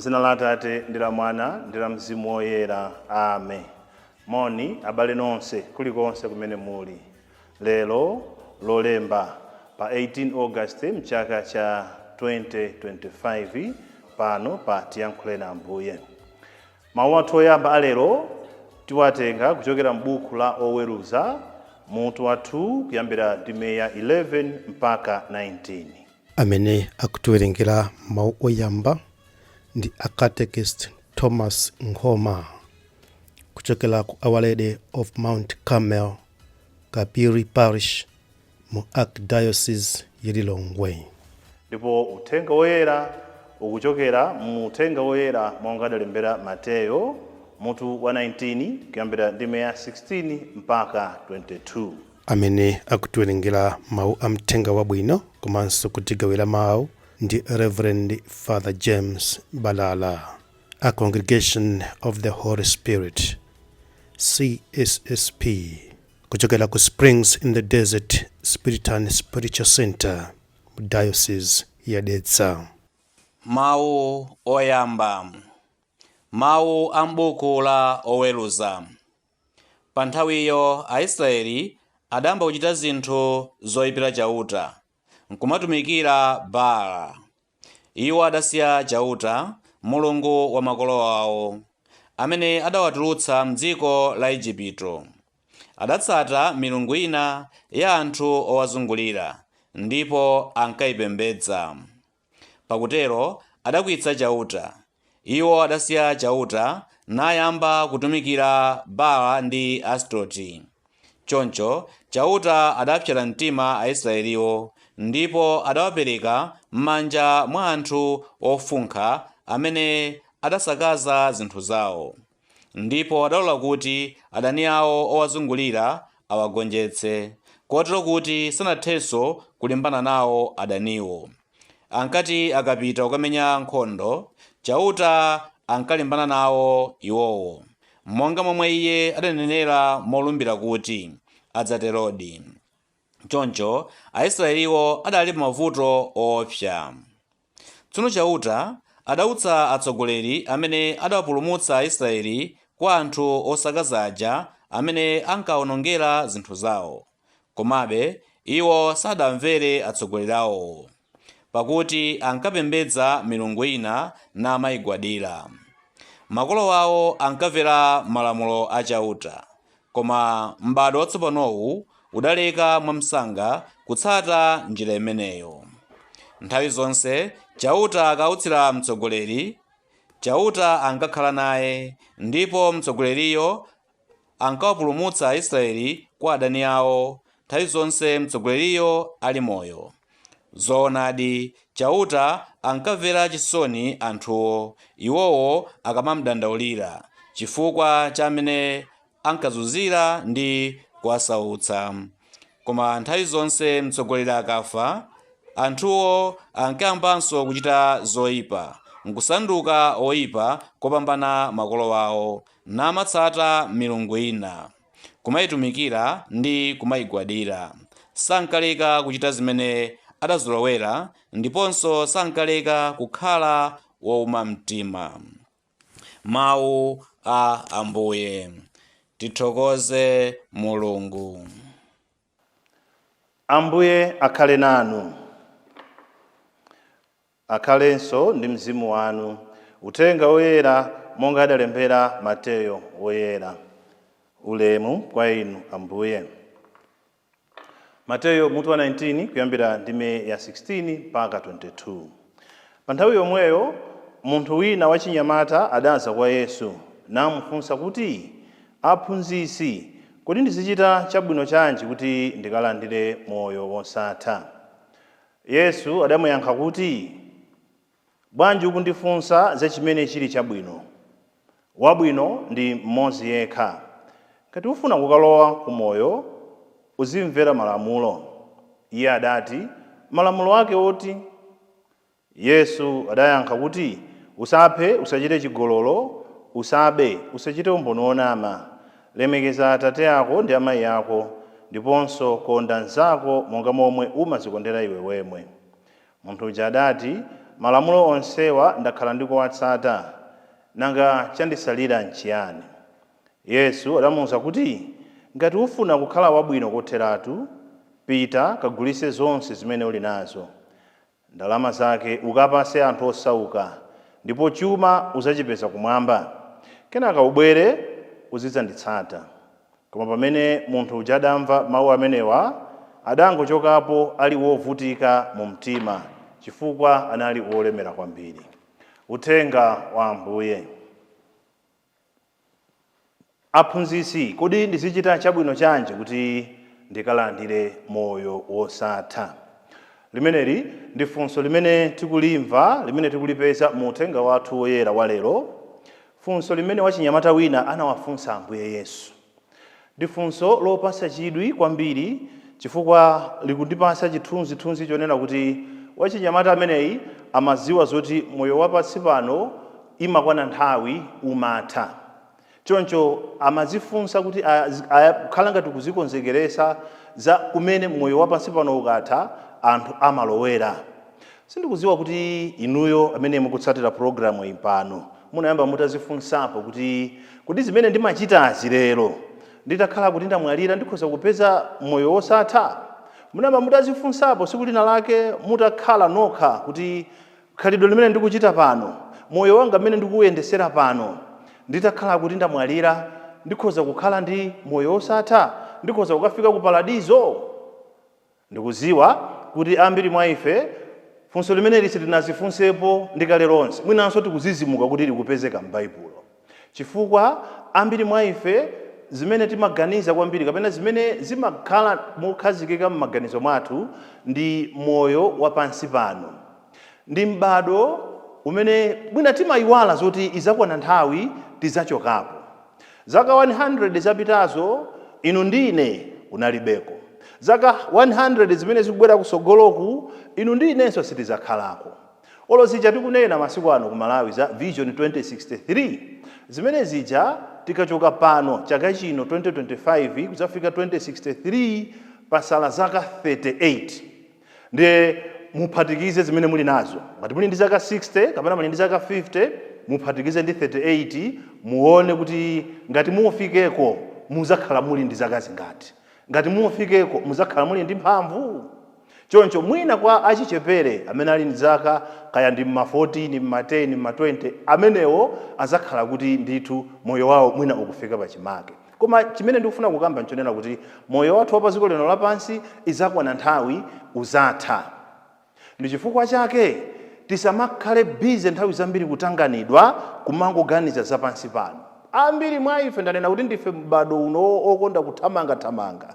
Mzina la Atate ndi la Mwana ndi la Mzimu Woyera. Amen. Moni abale nonse kulikonse kumene muli. Lero Lolemba pa 18 August mchaka cha 2025 pano pa Tiyankhuleni Ambuye. Mawu athu oyamba alero tiwatenga kuchokera m'buku la Oweruza mutu wa 2 kuyambira ndime ya 11 mpaka 19. Amene akutiwerengera mawu oyamba ndi a Catechist Thomas Nkhoma kuchokera ku Our Lady of Mount Carmel, Kapiri Parish mu Archdiocese ya Lilongwe. Ndipo uthenga woyera ukuchokera mu Uthenga Woyera monga adalembera Mateyo mutu wa 19 kuyambira ndime ya 16 mpaka 22. Amene akutiwerengera mawu a mthenga wabwino komanso kutigawira mawu ndi Reverend Father James Balala, a Congregation of the Holy Spirit, CSSP, kuchokera ku Springs in the Desert Spiritan Spiritual Center mu Diocese ya Dedza. Mawu oyamba. Mawu a m'buku la Oweruza. Pa nthawiyo Aisraeli adayamba kuchita zinthu zoyipira Chauta, nkumatumikira Baala. Iwo adasiya Chauta, Mulungu wa makolo ao, amene adawatulutsa m'dziko la Ejipito. Adatsata milungu ina ya anthu owazungulira, ndipo ankayipembedza. Pakutero adakwiyitsa Chauta. Iwo adasiya Chauta nayamba kutumikira Baala ndi Asitoti. Choncho Chauta adapsera mtima Aisraeliwo, ndipo adawapereka m'manja mwa anthu ofunkha amene adasakaza zinthu zao. Ndipo adalola kuti adani ao owazungulira awagonjetse, kotero kuti sanathenso kulimbana nawo adaniwo. Ankati akapita kukamenya nkhondo, Chauta ankalimbana nawo iwowo, monga momwe Iye adanenera molumbira kuti adzaterodi. Choncho Aisraeliwo adali pa mavuto oopsa. Tsono Chauta adautsa atsogoleri amene adawapulumutsa Aisraeli kwa anthu osakaza aja amene ankawaonongera zinthu zao. Komabe iwo sadamvere atsogoleri aowo, pakuti ankapembedza milungu ina namaigwadira. Makolo ao ankamvera malamulo a Chauta, koma m'badwo watsopanowu udaleka mwamsanga kutsata njira imeneyo. Nthawi zonse Chauta akautsira mtsogoleri, Chauta ankakhala naye, ndipo mtsogoleriyo ankawapulumutsa Aisraeli kwa adani ao nthawi zonse mtsogoleriyo ali moyo. Zoonadi, Chauta ankamvera chisoni anthuwo, iwowo akamamdandaulira, chifukwa cha amene ankazunzira ndi kuwasautsa. Koma nthawi zonse mtsogoleri akafa, anthuwo ankayambanso kuchita zoipa, nkusanduka oipa kopambana makolo ao, namatsata milungu ina, kumaitumikira ndi kumaigwadira. Sankaleka kuchita zimene adazolowera, ndiponso sankaleka kukhala wouma mtima. Mawu a Ambuye. Tithokoze Mulungu. Ambuye akhale nanu. Akhalenso ndi mzimu wanu. Uthenga Woyera monga adalembera Mateyo Woyera. Ulemu kwa inu Ambuye. Mateyo mutu wa 19 kuyambira ndime ya 16 mpaka 22. Pa nthawi yomweyo munthu wina wachinyamata adadza kwa Yesu namufunsa kuti, Aphunzitsi, kodi ndizichita chabwino chanji kuti ndikalandire moyo wosatha? Yesu adamuyankha kuti, Bwanji ukundifunsa za chimene chili chabwino? Wabwino ndi mmodzi yekha. Ngati ufuna kukalowa ku moyo, uzimvera malamulo. Iye adati, Malamulo ake oti? Yesu adayankha kuti, Usaphe, usachite chigololo, usabe, usachite umboni wonama, lemekeza atate ako ndi amai ako, ndiponso konda mnzako monga momwe umadzikondera iwe wemwe. Munthu uja adati, Malamulo onsewa ndakhala ndikuwatsata, nanga chandisalira nchiyani? Yesu adamuwuza kuti, Ngati ufuna kukhala wabwino kotheratu, pita kagulitse zonse zimene uli nazo, ndalama zake ukapase anthu osauka, ndipo chuma udzachipeza kumwamba. Kenaka ubwere uzidzanditsata. Koma pamene munthu uja adamva mawu amenewa, adangochokapo ali wovutika mu mtima, chifukwa anali wolemera kwambiri. Uthenga wa Ambuye. Aphunzitsi, kodi ndizichita chabwino chanji kuti ndikalandire moyo wosatha? Limeneli ndi funso limene tikulimva, limene tikulipeza mu uthenga wathu woyera wa lero, funso limene wachinyamata wina anawafunsa Ambuye Yesu. Ndi funso lopatsa chidwi kwambiri chifukwa likundipatsa chithunzithunzi chonena kuti wachinyamata ameneyi amadziwa zoti moyo wa pansi pano imakwana nthawi umatha. Choncho amadzifunsa kuti kukhala ngati kudzikonzekeretsa za kumene moyo wa pansi pano ukatha anthu amalowera. Sindikudziwa kuti inuyo amene mukutsatira pulogalamu iyi pano munayamba mutadzifunsapo kuti, Kodi zimene ndimachitazi lero, nditakhala kuti ndamwalira ndikhoza kupeza moyo wosatha? Munayamba mutadzifunsapo tsiku lina lake mutakhala nokha kuti, Khalidwe limene ndikuchita pano, moyo wanga mmene ndikuuyendetsera pano, nditakhala kuti ndamwalira ndikhoza kukhala ndi moyo wosatha? Ndikhoza kukafika ku Paradizo? Ndikudziwa kuti ambiri mwa ife funso limeneli sitinadzifunsepo ndi kale lonse, mwinanso tikudzidzimuka kuti likupezeka m'Baibulo. Chifukwa ambiri mwa ife zimene timaganiza kwambiri kapena zimene zimakhala mokhazikika m'maganizo mwathu ndi moyo wa pansi pano. Ndi m'badwo umene mwina timayiwala zoti idzakwana nthawi tidzachokapo. Zaka 100 zapitazo inu ndi ine kunalibeko. Zaka 100 zimene zikubwera kutsogoloku inu ndi inenso sitidzakhalako. Olo zija tikunena masiku ano ku Malawi za Vision 2063, zimene zija tikachoka pano chaka chino 2025 kudzafika 2063 pasala zaka 38. Ndiye muphatikize zimene muli nazo. Ngati muli ndi zaka 60 kapena muli ndi zaka 50, muphatikize ndi 38 muone kuti ngati mufikeko mudzakhala muli ndi zaka zingati. Ngati mufikeko mudzakhala muli ndi mphamvu? Choncho mwina kwa achichepere amene ali ndi zaka kaya ndi m'ma 14, m'ma 10, m'ma 20, amenewo adzakhala kuti ndithu moyo wawo mwina ukufika pachimake. Koma chimene ndikufuna kukamba nchonena kuti moyo wathu wa padziko lino lapansi idzakwana nthawi udzatha. Ndi chifukwa chake tisamakhale busy nthawi zambiri kutanganidwa kumangoganiza za pansi pano. Ambiri mwa ife ndanena kuti ndife m'badwo uno okonda kuthamangathamanga,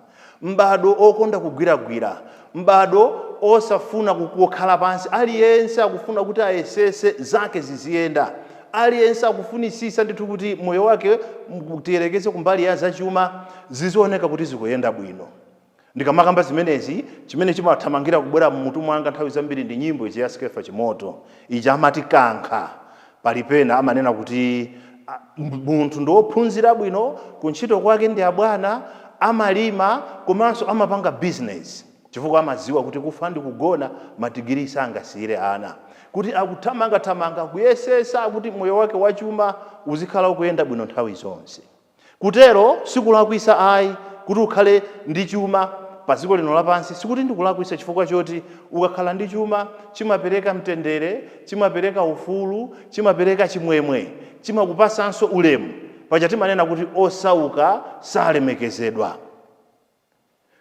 m'badwo okonda kugwiragwira, m'badwo osafuna kukhala pansi. Aliyense akufuna kuti ayesese zake ziziyenda. Aliyense akufunisisa ndithu kuti moyo wake, tiyerekeze kumbali ya zachuma, zizioneka kuti zikuyenda bwino. Ndikamakamba zimenezi, chimene chimathamangira kubwera mmutu mwanga nthawi zambiri ndi nyimbo ija ya Skeffa Chimoto, ija amati Kankha. Pali pena amanena kuti munthu ndi wophunzira bwino, kuntchito kwake ndi abwana, amalima komanso amapanga business chifukwa amadziwa kuti kufa ndi kugona, madigiri sangasiyire ana. Kuti akuthamangathamanga kuyesesa kuti moyo wake wachuma uzikhala ukuyenda bwino nthawi zonse. Kutero sikulakwisa ayi, kuti ukhale ndi chuma pa dziko lino lapansi sikuti ndikulakwisa chifukwa choti ukakhala ndi chuma chimapereka mtendere, chimapereka ufulu, chimapereka chimwemwe, chimakupasanso ulemu. Paja timanena kuti osauka salemekezedwa.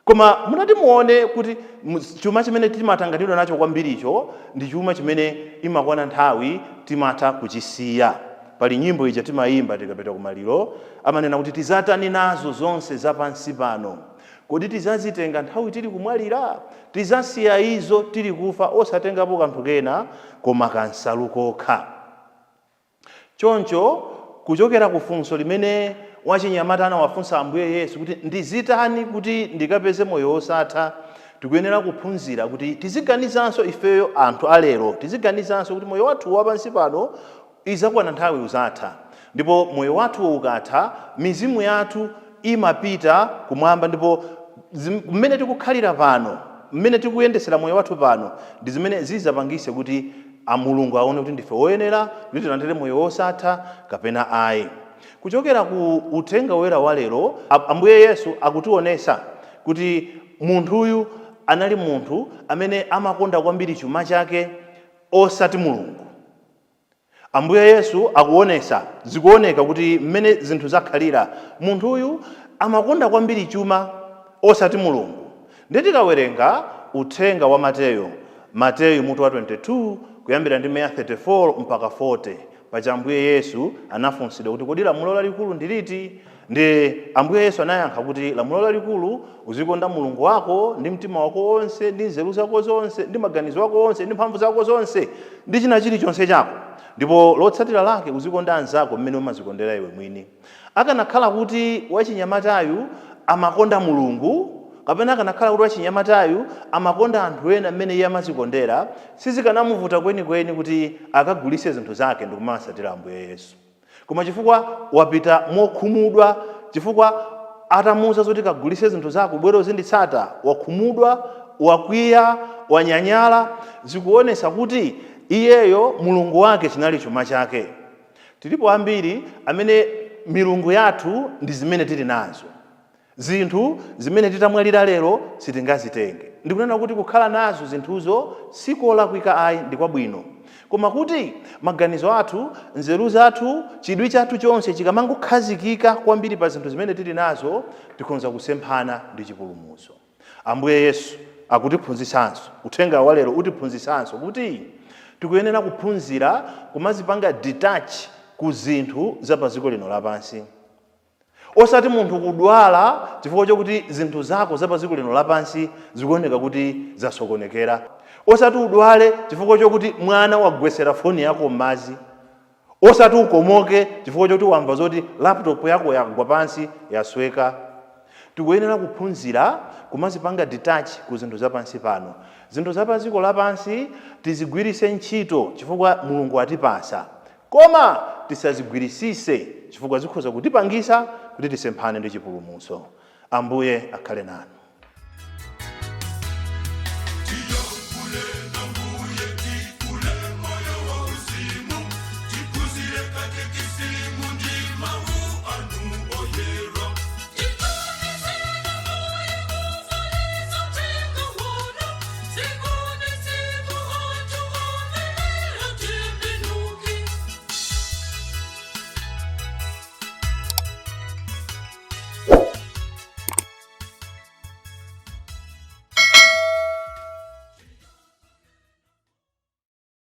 Koma mutati muone kuti chuma chimene timatanganidwa nacho kwambiricho ndi chuma chimene imakwana nthawi timatha kuchisiya. Pali nyimbo ija timayimba tikapita kumaliro, amanena kuti tizatani nazo zonse za pansi pano? Kodi tizazitenga nthawi tili kumwalira? Tizasiya izo tili kufa osatengapo kanthu kena koma kansalu kokha. Choncho, kuchokera ku funso limene wachinyamata anawafunsa Ambuye Yesu kuti ndizitani kuti ndikapeze moyo wosatha, tikuyenera kuphunzira kuti tiziganizanso ifeyo anthu a lero, tiziganizanso kuti moyo wathu wa pansi pano idzakwana nthawi udzatha. Ndipo moyo wathuwo ukatha, mizimu yathu imapita kumwamba ndipo mmene tikukhalira pano, mmene tikuyendetsera moyo wathu pano ndi zimene zidzapangitse kuti a Mulungu aone kuti ndife woyenera kuti tilandire moyo wosatha kapena ayi. Kuchokera ku uthenga woyera wa lero, Ambuye Yesu akutionesa kuti munthuyu anali munthu amene amakonda kwambiri chuma chake osati Mulungu. Ambuye Yesu akuonesa, zikuoneka kuti mmene zinthu zakhalira, munthuyu amakonda kwambiri chuma osati Mulungu. Ndiye tikawerenga uthenga wa Mateyo, Mateyu mutu wa 22 kuyambira ndime ya 34 mpaka 40, paja Ambuye Yesu anafunsidwa kuti kodi lamulo lalikulu ndi liti? Ndi Ambuye Yesu anayankha kuti lamulo lalikulu, uzikonda Mulungu wako ndi mtima wako wonse, ndi nzeru zako zonse, ndi maganizo ako onse, ndi mphamvu zako zonse, ndi china chilichonse chako, ndipo lotsatira lake uzikonda anzako mmene umazikondera iwe mwini. Akanakhala kuti wachinyamatayu amakonda Mulungu, kapena akanakhala kuti wachinyamatayu amakonda anthu ena mmene iye amazikondera, sizikanamuvuta kwenikweni kuti akagulise zinthu zake ndikumatsatira Ambuye Yesu. Koma chifukwa wapita mokhumudwa, chifukwa atamuuza zoti kagulise zinthu zako bwera uzinditsata, wakhumudwa, wakwiya, wanyanyala, zikuonesa kuti iyeyo mulungu wake chinali chuma chake. Tilipo ambiri amene milungu yathu ndi zimene tili nazo, zinthu zimene titamwalira lero sitingazitenge. Ndikunena kuti kukhala nazo zinthuzo sikolakwika ayi, ndi kwabwino, koma kuti maganizo athu, nzeru zathu, chidwi chathu chonse chikamangokhazikika kwambiri pa zinthu zimene tili nazo, tikhonza kusemphana ndi chipulumutso. Ambuye Yesu akutiphunzitsanso, uthenga wa lero utiphunzitsanso kuti tikuyenera kuphunzira kumazipanga detach ku zinthu za pa dziko lino lapansi. Osati munthu kudwala chifukwa chokuti zinthu zako za pa dziko lino lapansi zikuoneka kuti zasokonekera. Osati udwale chifukwa chokuti mwana wagwesera foni yako m'madzi. Osati ukomoke chifukwa chokuti wamva zoti laptop yako yagwa pansi yasweka. Tikuyenera kuphunzira kumazipanga detach ku zinthu za pansi pano. Zinthu za pa dziko lapansi tizigwiritse ntchito chifukwa Mulungu atipasa, koma tisazigwirisise chifukwa zikhoza kutipangisa kuti tisemphane ndi chipulumutso. Ambuye akhale nanu.